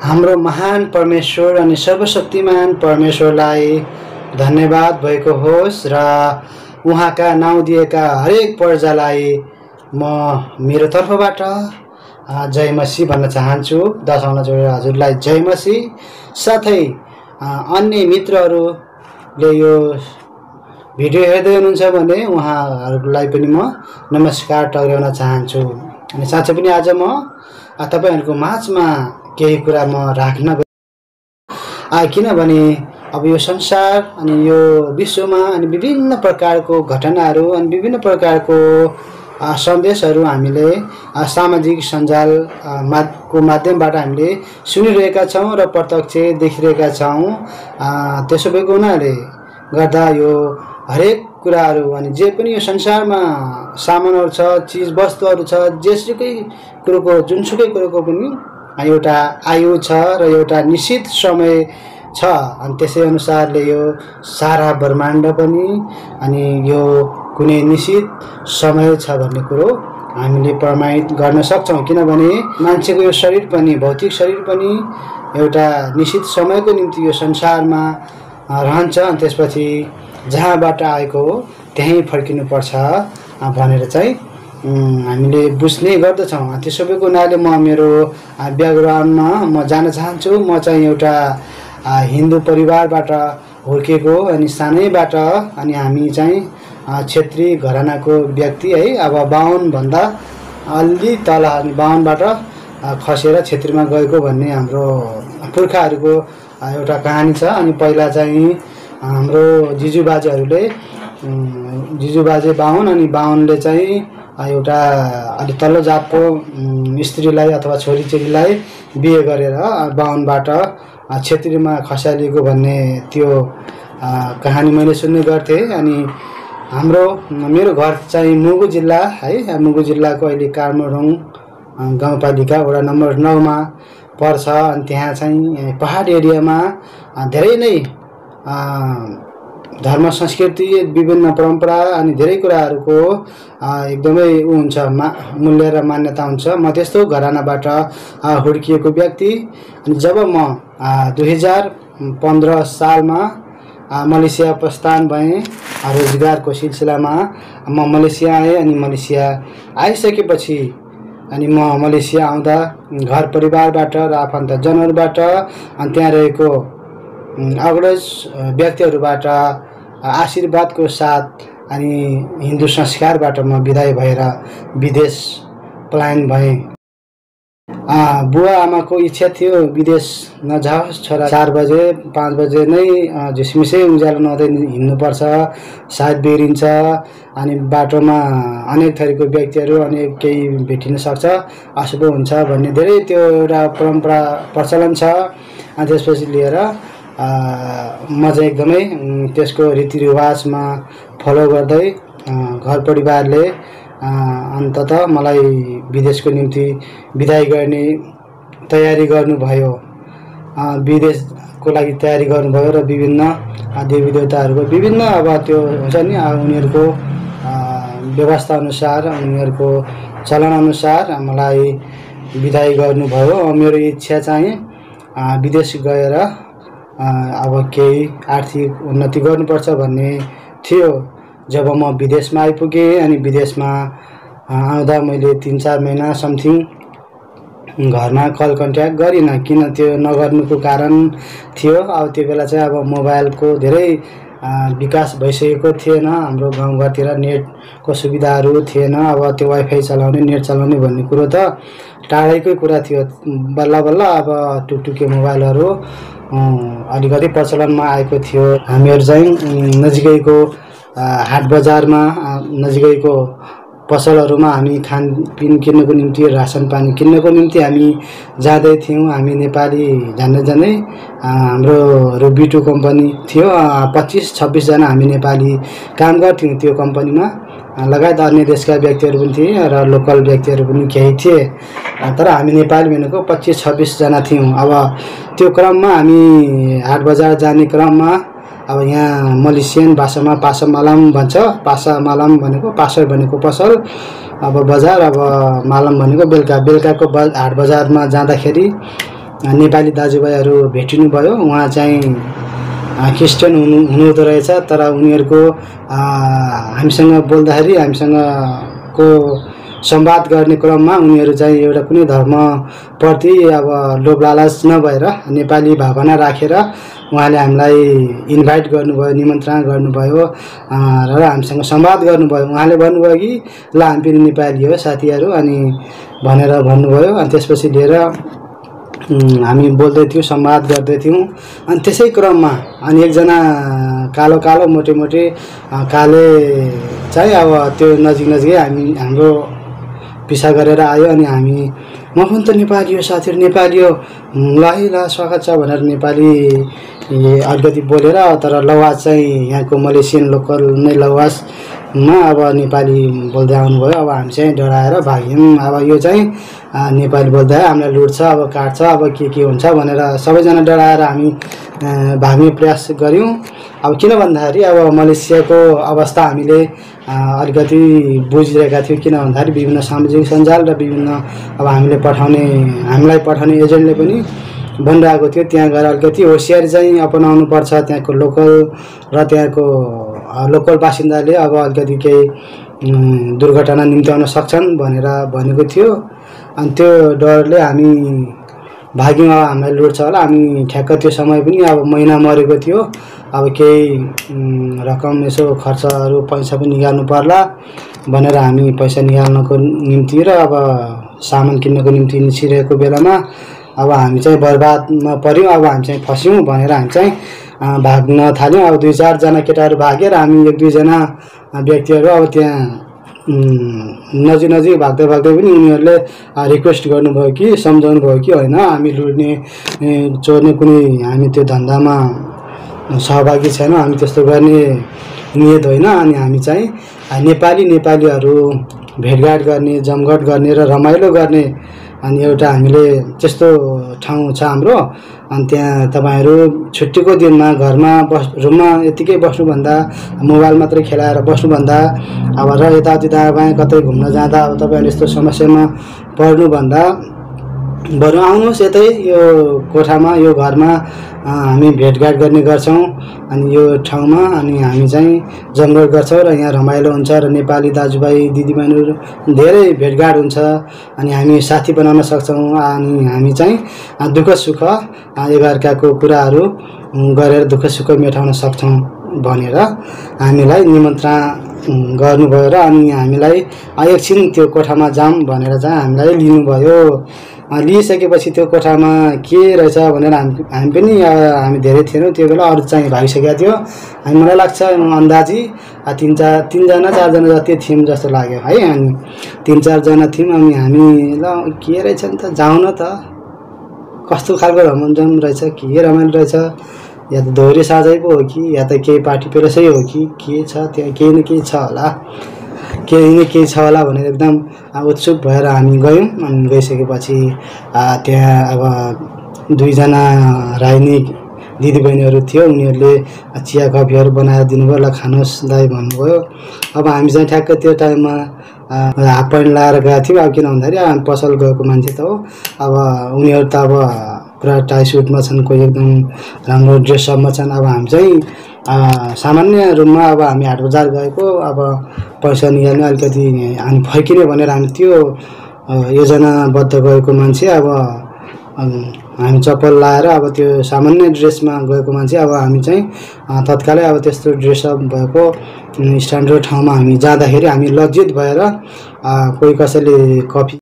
हाम्रो महान परमेश्वर अनि सर्वशक्तिमान परमेश्वरलाई धन्यवाद भएको होस् र उहाँका नाउँ दिएका हरेक प्रजालाई म मेरो तर्फबाट जय मसीह भन्न चाहन्छु। दशौँमा जोडेर हजुरलाई जय मसीह। साथै अन्य मित्रहरूले यो भिडियो हेर्दै हुनुहुन्छ भने उहाँहरूलाई पनि म नमस्कार टक्राउन चाहन्छु। अनि साँच्चै पनि आज म तपाईहरुको माझमा केही कुरा म राख्न किनभने अब यो संसार अनि यो विश्वमा अनि विभिन्न प्रकारको घटनाहरू अनि विभिन्न प्रकारको सन्देशहरू हामीले सामाजिक सञ्जाल को माध्यमबाट हामीले सुनिरहेका छौं र प्रत्यक्ष देखिरहेका छौं। त्यसो भएको हुनाले गर्दा यो हरेक कुराहरू अनि जे पनि यो संसारमा सामानहरू छ, चीज वस्तुहरू छ, जेसुकै कुरोको जुनसुकै कुरोको पनि एउटा आयु छ र एउटा निश्चित समय छ। अनि त्यसै अनुसारले यो सारा ब्रह्माण्ड पनि अनि यो कुनै निश्चित समय छ भन्ने कुरो हामीले प्रमाणित गर्न सक्छौं। किनभने मान्छेको यो शरीर पनि भौतिक शरीर पनि एउटा निश्चित समयको निम्ति यो संसारमा रहन्छ अनि त्यसपछि जहाँबाट आएको हो त्यहीँ फर्किनु पर्छ भनेर चाहिँ हामीले बुझ्ने गर्दछौं। त्यसो भएको हुनाले म मेरो ब्याकग्राउन्डमा म जान चाहन्छु। म चाहिँ एउटा हिन्दू परिवारबाट हुर्केको अनि सानैबाट अनि हामी चाहिँ क्षेत्री घरानाको व्यक्ति है। अब 52 भन्दा अलि तल 52 बाट खसेर क्षेत्रीमा गएको भन्ने हाम्रो पुर्खाहरूको एउटा कहानी छ। अनि पहिला चाहिँ हाम्रो जिजुबाजेहरूले जिजुबाजे 52 अनि 52 ले चाहिँ एउटा अलि तल्लो जातको स्त्रीलाई अथवा छोरीचेलीलाई बिहे गरेर 52 बाट क्षेत्रीमा खसालिएको भन्ने त्यो कहानी मैले सुन्ने गर्थे। अनि मेरो घर चाहिँ मुगु जिल्ला है। मुगु जिल्लाको अहिले कामरङ गाउँपालिका वडा नम्बर 9 मा पर्छ। अनि त्यहाँ चाहिँ पहाड एरियामा धेरै नै धर्म संस्कृति विभिन्न परम्परा अनि धेरै कुराहरूको एकदमै हुन्छ मूल्य र मान्यता हुन्छ। म त्यस्तो घरानाबाट हुर्किएको व्यक्ति। अनि जब म 2015 सालमा मलेसिया प्रस्थान भएँ रोजगारको सिलसिलामा म मलेसिया आएँ। अनि मलेसिया आइसकेपछि अनि म मलेसिया आउँदा घर परिवारबाट र आफन्तजनहरूबाट अनि त्यहाँ रहेको अग्रज व्यक्तिहरूबाट आशीर्वादको साथ अनि हिन्दू संस्कारबाट म विदाई भएर विदेश पलायन भएँ। बुवा आमाको इच्छा थियो विदेश नजाओस् छोरा, 4 बजे 5 बजे नै झिसमिसै उज्यालो नहुँदै हिँड्नुपर्छ, सायद बिग्रिन्छ अनि बाटोमा अनेक थरीको व्यक्तिहरू अनेक केही भेटिन सक्छ, अशुभ हुन्छ भन्ने धेरै त्यो एउटा परम्परा प्रचलन छ। अनि त्यसपछि लिएर म चाहिँ एकदमै त्यसको रीतिरिवाजमा फलो गर्दै घर परिवारले अन्ततः मलाई विदेशको निम्ति विदाई गर्ने तयारी गर्नुभयो। विदेशको लागि तयारी गर्नुभयो र विभिन्न देवी देवताहरूको विभिन्न अब त्यो हुन्छ नि उनीहरूको व्यवस्था अनुसार उनीहरूको चलन अनुसार मलाई विदाई गर्नुभयो। मेरो इच्छा चाहिँ विदेश गएर अब केही आर्थिक उन्नति गर्नुपर्छ भन्ने थियो। जब म विदेशमा आइपुगेँ अनि विदेशमा आउँदा मैले 3-4 महिना समथिङ घरमा कल कन्ट्याक्ट गरिन। किन त्यो नगर्नुको कारण थियो अब त्यो बेला चाहिँ अब मोबाइलको धेरै विकास भइसकेको थिएन। हाम्रो गाउँघरतिर नेटको सुविधाहरू थिएन। अब त्यो वाइफाई चलाउने नेट चलाउने भन्ने कुरो त टाढैकै कुरा थियो। बल्ल बल्ल अब टुकटुके मोबाइलहरू अलिकति प्रचलनमा आएको थियो। हामीहरू चाहिँ नजिकैको हाट बजारमा नजिकैको पसलहरूमा हामी खानपिन किन्नको निम्ति रासन पानी किन्नको निम्ति हामी जाँदै थियौँ। हामी नेपाली जान्दै हाम्रो रुबिटु कम्पनी थियो। 25-26 जना हामी नेपाली काम गर्थ्यौँ त्यो कम्पनीमा। लगायत अन्य देशका व्यक्तिहरू पनि थिए र लोकल व्यक्तिहरू पनि केही थिए। तर हामी नेपाली भनेको 25-26 जना थियौँ। अब त्यो क्रममा हामी हाट बजार जाने क्रममा अब यहाँ मलेसियन भाषामा पासा मालाम भन्छ। पासा मालाम भनेको पासर भनेको पसल, अब बजार, अब मालाम भनेको बेलुकाको हाट बजारमा जाँदाखेरि नेपाली दाजुभाइहरू भेटिनु भयो। उहाँ चाहिँ क्रिस्चियन हुनुहुँदो रहेछ, तर उनीहरूको हामीसँग बोल्दाखेरि हामीसँगको संवाद गर्ने क्रममा उनीहरू चाहिँ एउटा कुनै धर्मप्रति अब लोभ लालच नभएर नेपाली भावना राखेर उहाँले हामीलाई इन्भाइट गर्नुभयो, निमन्त्रणा गर्नुभयो र हामीसँग संवाद गर्नुभयो। उहाँले भन्नुभयो कि ल हामी पनि नेपाली हो साथीहरू अनि भनेर भन्नुभयो। अनि त्यसपछि लिएर हामी बोल्दै थियौँ, संवाद गर्दै थियौँ। अनि त्यसै क्रममा अनि एकजना कालो कालो मोटे मोटे काले चाहिँ अब त्यो नजिकै हाम्रो पिछा गरेर आयो। अनि हामी म पनि त नेपाली हो साथीहरू, नेपाली हो, ल है ल स्वागत छ भनेर नेपाली अलिकति बोलेर, तर लवाज चाहिँ यहाँको मलेसियन लोकल नै लवाजमा अब नेपाली बोल्दै आउनुभयो। अब हामी चाहिँ डराएर भाग्यौँ। अब यो चाहिँ नेपाली बोल्दा हामीलाई लुट्छ, अब काट्छ, अब के हुन्छ भनेर सबैजना डराएर हामी भाग्ने प्रयास गऱ्यौँ। अब किन भन्दाखेरि अब मलेसियाको अवस्था हामीले अलिकति बुझिरहेका थियौँ। किन भन्दाखेरि विभिन्न सामाजिक सञ्जाल र विभिन्न अब हामीलाई पठाउने एजेन्टले पनि भनिरहेको थियो त्यहाँ गएर अलिकति होसियारी चाहिँ अपनाउनु पर्छ, त्यहाँको लोकल र त्यहाँको लोकल बासिन्दाले अब अलिकति केही दुर्घटना निम्त्याउन सक्छन् भनेर भनेको थियो। अनि त्यो डरले हामी भाग्यौँ। अब हामीलाई लुट्छ होला। हामी ठ्याक्क त्यो समय पनि अब महिना मरेको थियो। अब केही रकम यसो खर्चहरू पैसा पनि निकाल्नु पर्ला भनेर हामी पैसा निकाल्नको निम्ति र अब सामान किन्नको निम्ति निस्किरहेको बेलामा अब हामी चाहिँ बर्बादमा पऱ्यौँ। अब हामी चाहिँ फस्यौँ भनेर हामी चाहिँ भाग्न थाल्यौँ। अब 2-4 जना केटाहरू भागेर हामी 1-2 जना व्यक्तिहरू अब त्यहाँ नजिक भाग्दै पनि उनीहरूले रिक्वेस्ट गर्नुभयो कि सम्झाउनु भयो कि होइन हामी लुट्ने चोर्ने कुनै हामी त्यो धन्दामा सहभागी छैनौँ, हामी त्यस्तो गर्ने नियत होइन। अनि हामी चाहिँ नेपालीहरू भेटघाट गर्ने, जमघट गर्ने र रमाइलो गर्ने अनि एउटा हामीले त्यस्तो ठाउँ छ हाम्रो। अनि त्यहाँ तपाईँहरू छुट्टीको दिनमा घरमा रुममा यतिकै बस्नुभन्दा, मोबाइल मात्रै खेलाएर बस्नुभन्दा अब र यताउति दायाँ कतै घुम्न जाँदा अब तपाईँहरू यस्तो समस्यामा पर्नुभन्दा बरु आउनुहोस् यतै यो कोठामा, यो घरमा हामी भेटघाट गर्ने गर्छौँ अनि यो ठाउँमा। अनि हामी चाहिँ जमघट गर्छौँ र यहाँ रमाइलो हुन्छ र नेपाली दाजुभाइ दिदीबहिनीहरू धेरै भेटघाट हुन्छ अनि हामी साथी बनाउन सक्छौँ। अनि हामी चाहिँ दुःख सुख एकअर्काको कुराहरू गरेर दुःख सुख मेटाउन सक्छौँ भनेर हामीलाई निमन्त्रणा गर्नुभयो र अनि हामीलाई एकछिन त्यो कोठामा जाऊँ भनेर चाहिँ हामीलाई लिनुभयो। लिइसकेपछि त्यो कोठामा के रहेछ भनेर हामी पनि हामी धेरै थिएनौँ त्यो बेला, अरू चाहिँ भागिसकेको थियो। मलाई लाग्छ अन्दाजी 3-4 जना जति थियौँ जस्तो लाग्यो है। अनि 3-4 जना थियौँ। अनि हामी ल के रहेछ नि त जाउँ न त, कस्तो खालको रमझम रहेछ, के रमाइलो रहेछ, या त दोहोरी साझै पो हो कि या त केही पार्टी पेरसै हो कि के छ, त्यहाँ केही न केही छ होला भनेर एकदम उत्सुक भएर हामी गयौँ। अनि गइसकेपछि त्यहाँ अब 2 जना राइनी दिदीबहिनीहरू थियो, उनीहरूले चिया कफीहरू बनाएर दिनुभयो, ल खानुहोस् दाइ भन्नुभयो। अब हामी चाहिँ ठ्याक्क त्यो टाइममा हाफ प्यान्ट लगाएर गएको थियौँ। अब किन भन्दाखेरि हामी पसल गएको मान्छे त हो। अब उनीहरू त अब पुरा टाई सुटमा छन्, कोही एकदम राम्रो ड्रेसअपमा छन्। अब हामी चाहिँ सामान्य रूपमा अब हामी हाट बजार गएको, अब पैसा निकाल्ने अलिकति हामी फर्किने भनेर हामी त्यो योजनाबद्ध गएको मान्छे। अब हामी चप्पल लाएर अब त्यो सामान्य ड्रेसमा गएको मान्छे। अब हामी चाहिँ तत्कालै अब त्यस्तो ड्रेसअप भएको स्ट्यान्डर्ड ठाउँमा हामी जाँदाखेरि हामी लज्जित भएर कोही कसैले कफी